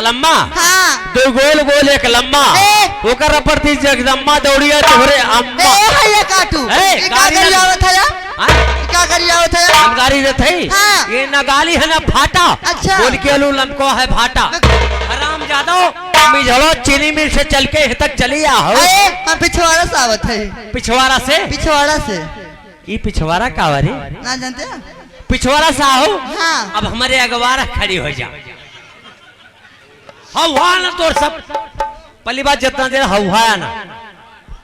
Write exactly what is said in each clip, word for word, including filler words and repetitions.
लम्मा। हाँ। दो गोल गोल एक लम्मा। ए। ओकर ऊपर थी जगदम्मा दौड़िया तोहरे अम्मा। ए, हैया काटू। ए, ई का गाड़ी करी ना आवत है या? हाँ? ई का करी आवत है या? हम गाड़ी देत हई। हाँ। ये ना गाली है ना फाटा। अच्छा। बोल के अलू लमको है भाटा। मैं हराम जादो, मिझड़ो चीनी मिल से चल के यहाँ तक चली आ हो। अरे, हम पिछवाड़ा से आवत है। पिछवाड़ा से? पिछवाड़ा से। ई पिछवाड़ा का बारे? ना जानते हैं? पिछवाड़ा से आओ। हाँ। अब हमारे अगवारा खड़ी हो जा। हवा ना तोर सब। पहली बात जितना देर हवा ना।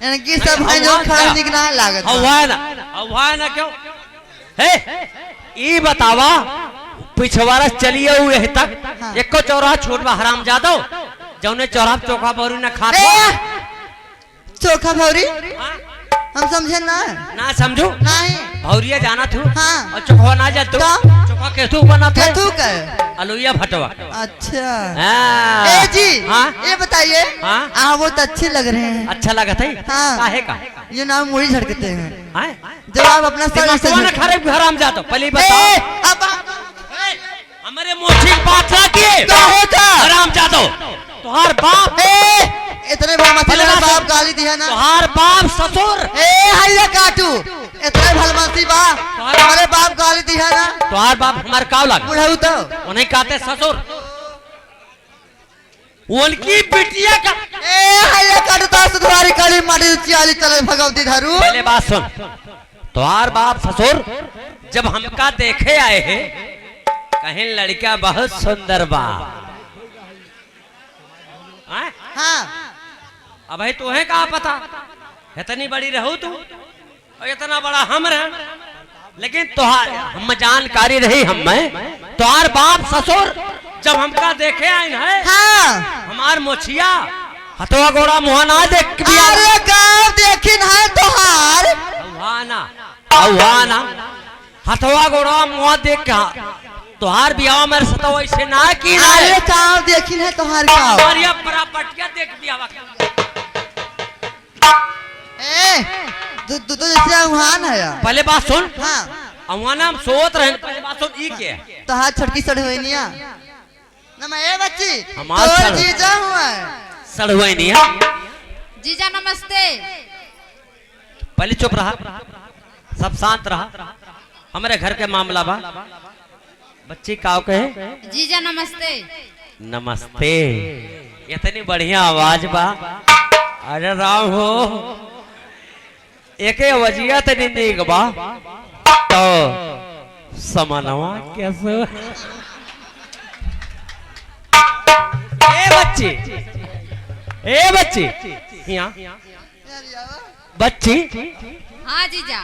यानी कि सब है जो हवा खड़ा ना। निक ना लागत बा। हवा ना। हवा ना क्यों? हे, ई बतावा, पिछवाड़ा चलिए उ यही तक। हाँ। एको चौराहा छोट बा हराम जादो। जौने चौराहा पे चोखा भौरी ना खात ए! बा। चोखा भौरी? हाँ। हम समझे ना। ना समझू? नहीं। भौरिया जाना तू? हाँ। और चोखवा ना जा तू? का? चोखा केथू बना था? केथू का? अलुइया भटवा। अच्छा। हाँ। ए जी, हाँ? ये बताइए, हाँ? आप बहुत अच्छे लग रहे हैं। अच्छा लगत है? हाँ। काहे का? ये नाम मुड़ी झड़कते हैं। हाँ? जब आप अपना सर दिमाग ऐसे को ना झड़- खराब हराम जादो, पहले बताओ। ए, अब आप ए, हमरे मोछी के बात ना किए। का होता? हराम जादो। तोहार बाप। ए, इतने भलमसी पहले वाला बात बाप सुन। गाली दिया ना। तोहार बाप ससुर। ए, हैया काटू। इतने भलमसी बा। तोहार हमारे बाप गाली दिया ना। तोहार बाप हमार काव लाग। बुढ़ऊ तो। उन्हें कहते ससुर। उनकी बिटिया का ए, हैया काटू तो सुधवारी काली माटी चियाली चले भगवती धरू। पहले बात सुन। तोहार बाप ससुर जब हमका देखे आए हैं, कहीं लड़का बहुत सुंदर बा। आय? हाँ। अब है तोहे का पता, इतनी बड़ी रहू तू और इतना बड़ा हम रहे, लेकिन तोहार हम जानकारी रही हमें, तोहार बाप ससुर जब हमका देखे आइन है, हाँ। हमार मोछिया हथवा गोड़ा मुँह ना देख के भी आ- अरे गाँव देखिन है तोहार। हवा ना, हवा ना। हथवा गोड़वा मुँह देख के, तोहार बियाह मेरे से तो वैसे ना की ना। अरे काव देखिन है तोहार काव। तोहार ये प्रॉपर्टिया देख बियाह के। ए, दू, दू, दू जैसे अहुआन है यार। पहले बात सुन। हाँ। अहुआन हम सोत रहे, पहले बात सुन, ई के? तोहार छोटकी सड़हुआइनिया। नमा ए बच्ची, हमार तोर सड़- जीजा हुआ है। सड़हुआइनिया। जीजा नमस्ते। पहले चुप रहा, सब शांत रहा। हमरे घर के मामला बा। बच्ची काव कहे? जीजा नमस्ते। नमस्ते। इतनी बढ़िया आवाज बा। अरे राम हो, एके वजिया तनी नीक बा। तो समनवा कैसे? ए बच्ची, ए बच्ची, यहाँ। बच्ची। हाँ जीजा।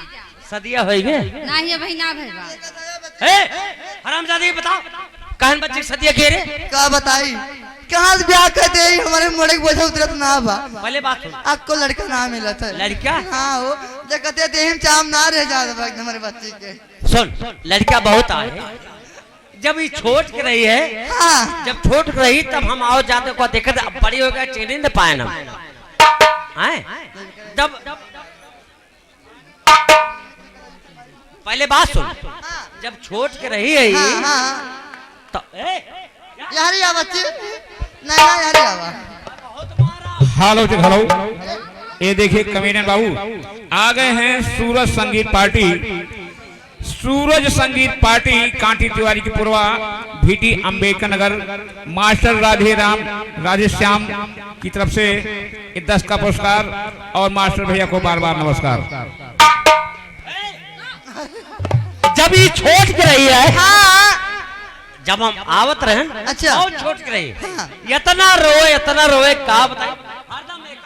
सदिया होई गे? नाही, अबही ना भइल बा। ए, हरामजादी, बताओ, कहन बच्ची सदिया के रे? का बताई? कहाँ से ब्याह कर दे, हमारे मोड़े के बोझा उतरत ना बा। पहले बात सुन। आपको लड़का ना मिला था। लड़का? हाँ हो, देखते देह में चाम ना रह जात बा हमारे बच्ची के। सुन, लड़का बहुत आए। जब ई छोट के रही है, हाँ। जब छोट के रही तब हम आओ जाते को देखत, अब बड़ी हो गया, चेहरे न पाए ना। हैं? जब पहले बात सुन, जब छोट के रही है ई, हाँ, हाँ, हाँ। तो, ए, यार या बच्ची, नहीं ना यार या बा। हेलो जी, हेलो। ये देखिए कमेडियन बाबू आ गए हैं, सूरज संगीत पार्टी। सूरज संगीत पार्टी कांटी तिवारी की पुरवा, भीटी अम्बेडकर नगर, मास्टर राधे राम, राधे श्याम की तरफ से ये दस का पुरस्कार और मास्टर भैया को बार बार नमस्कार। जब ई छोट के रही है, हाँ। जब हम आवत रहन, अच्छा। बहुत छोट के रही, हाँ। इतना रोए, इतना रोए, का बताई? हरदम एक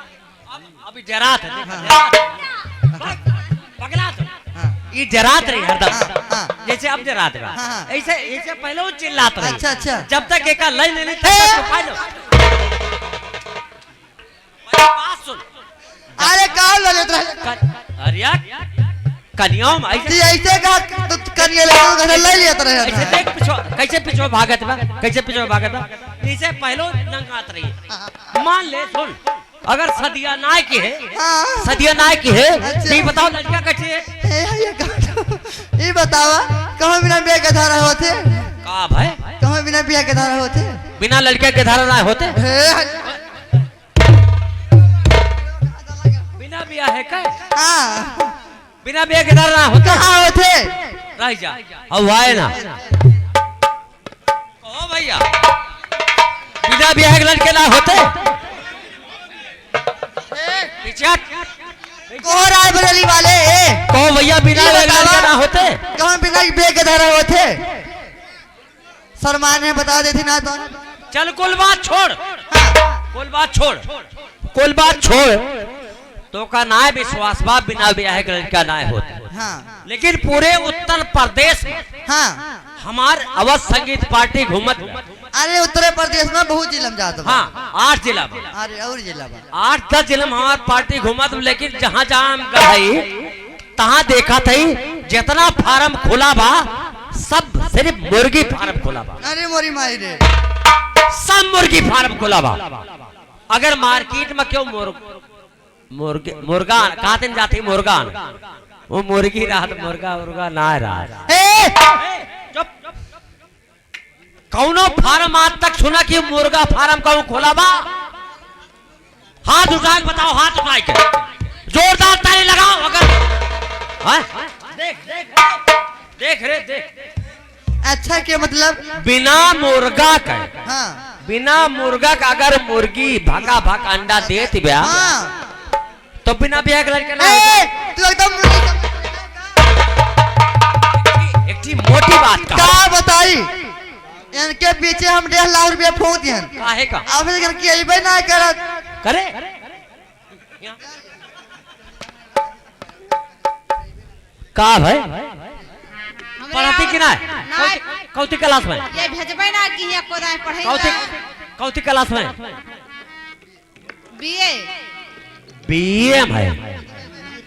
अब, अब डेरात है, देखा, हाँ। डेरात है। पग-, पगला तो। हाँ। ई डेरात रही हरदम। हाँ, हाँ। जैसे अब डेरात बा। हाँ, हाँ। ऐसे, ऐसे पहले वो चिल्लात रही। अच्छा, अच्छा। जब तक एका लई नहीं, तब ए! तक छुपा लो। पहले बात सुन। अरे, का ले लेत रहे? क-, अरे यार, कनिया में ऐसे जी, ऐसे का तो कनिया ले लेत रहे, घर ले लेत रहे। ऐसे देख पीछे, कैसे पीछे भागत बा, कैसे पीछे भागत बा। ऐसे पहले नंगात रही। हाँ, हाँ। मान ले, सुन। अगर सदिया नाय के है, हाँ। सदिया नाय के है, अच्छा। तो ये बताओ लड़का कैसे है? ए, ये का-, ये बतावा, कहूँ बिना बियाह के धारा होथे? का भाई? कहूँ बिना बियाह के धारा होथे? बिना लड़के के धरा ना होते। हे, बिना बियाहे के? हाँ। बिना बियाहे के धरा ना होते। कहाँ होते? रह जा। अब आए ना। कहो भैया, बिना बियाहे के लड़के ना होते? पीछे हट। कहो रायबरेली वाले, ए। कहो भैया, बिना ये बियाहे के बतावा, लड़के ना होते? कहाँ बिना बियाहे के धरा होते? शर्माने बता देती ना तो। चल, कुल बात छोड़। हाँ। कुल बात छोड़। कुल बात छोड़। तोका नाय विश्वास बा, बिना बियाहे के लड़का नाय होत। हाँ। लेकिन पूरे उत्तर प्रदेश में हाँ। हमार अवध संगीत पार्टी घूमत बा। अरे, उत्तर प्रदेश में बहुत जिला में जात बा। हाँ, आठ जिला बा। अरे, और जिला बा। आठ दस जिला में हमार पार्टी घूमत बा, लेकिन जहाँ जहाँ हम गए, तहाँ देखत हई, जितना फार्म खुला बा, सब सिर्फ मुर्गी फार्म खुला बा। अरे मोरी माई रे। सब मुर्गी फार्म खुला बा। अगर मार्केट में क्यों मुर्ग-, मुर्गे, मुर्गा, कहाँ दिन जाती मुर्गा? वो मुर्गी रहत, मुर्गा, मुर्गा ना रहत। ए! चुप। कौनो फार्म आज तक सुना कि मुर्गा फार्म कहूँ खोला बा? हाथ उठा के बताओ, हाथ उठा के। जोरदार ताली लगाओ अगर, हाँ? देख, देख, देख रे, देख। अच्छा के मतलब? बिना मुर्गा के। हाँ। बिना मुर्गा का अगर मुर्गी भका भक अंडा देत बा, हाँ। तो बिना बियाहे के लड़के ना ए, होता। तू एकदम मुर्गी समझ। एक ठी मोटी बात का। का बताई? इनके पीछे हम डेढ़ लाख रुपया फूंक दिहन। काहे का? अब इनके अइबे ना करत। करे? का भाई? हमरा पढ़ती कि ना? ना। कौती, कौती क्लास में? ये भेजबे ना कि हियाँ को दाएं पढ़े कौती, ला। कौती क्लास में? बीए। बीए में है।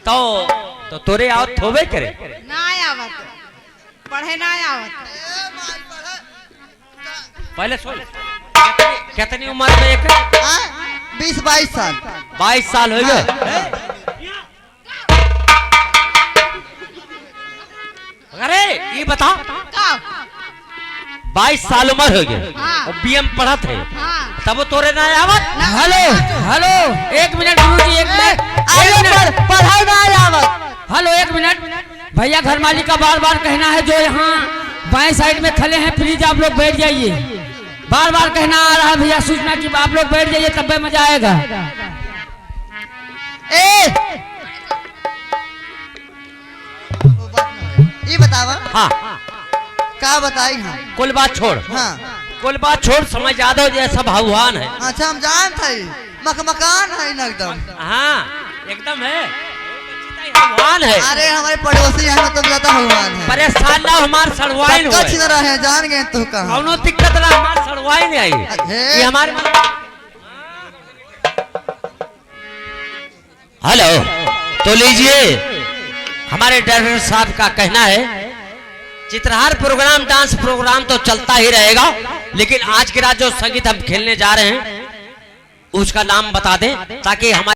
तो, तो तोरे आवत होबे करे? ना आवत। पढ़े ना आवत। पहले सुन। कितनी, कितनी उम्र में एक? हाँ, बीस बाईस साल। बाईस साल हो गए? हाँ। अरे, ये बता। का? बाईस साल उम्र हो गए। हाँ। और बीए में पढ़त है। हाँ। तब वो तोरे ना आवत? ना। हेलो, हेलो, एक मिनट गुरुजी, एक मिनट, अरे एक मिनट। पढ़-, पढ़ाई ना आवत। हेलो, एक मिनट। भैया घर मालिक का बार बार कहना है, जो यहाँ बाएं साइड में खड़े हैं, प्लीज आप लोग बैठ जाइए। बार बार कहना आ रहा है भैया, सूचना की आप लोग बैठ जाइए, तब मजा आएगा। ए! वो बात ना है। ई बतावा। हाँ। का बताई हम? कुल बात छोड़। हाँ। कुल बात छोड़, समय ज्यादा हो जाए, सब हौहान है। अच्छा, हम जानत हई, मखमकान है ना एकदम। हाँ, एकदम है। हौहान है। अरे, हमारे पड़ोसी हैं, मतलब, ज्यादा हौहान है। परेशान ना, हमार सड़वाइन पक्का होए। छिन रहे हैं, जान गए तू कहाँ। कौनो दिक्कत ना, हमार सड़वाइन है। हे। ये हमारे हेलो, तो लीजिए, हमारे डायरेक्टर साहब का कहना है, चित्रहार प्रोग्राम, डांस प्रोग्राम तो चलता ही रहेगा, लेकिन आज की रात जो संगीत हम खेलने जा रहे हैं, उसका नाम बता दें, ताकि हमारे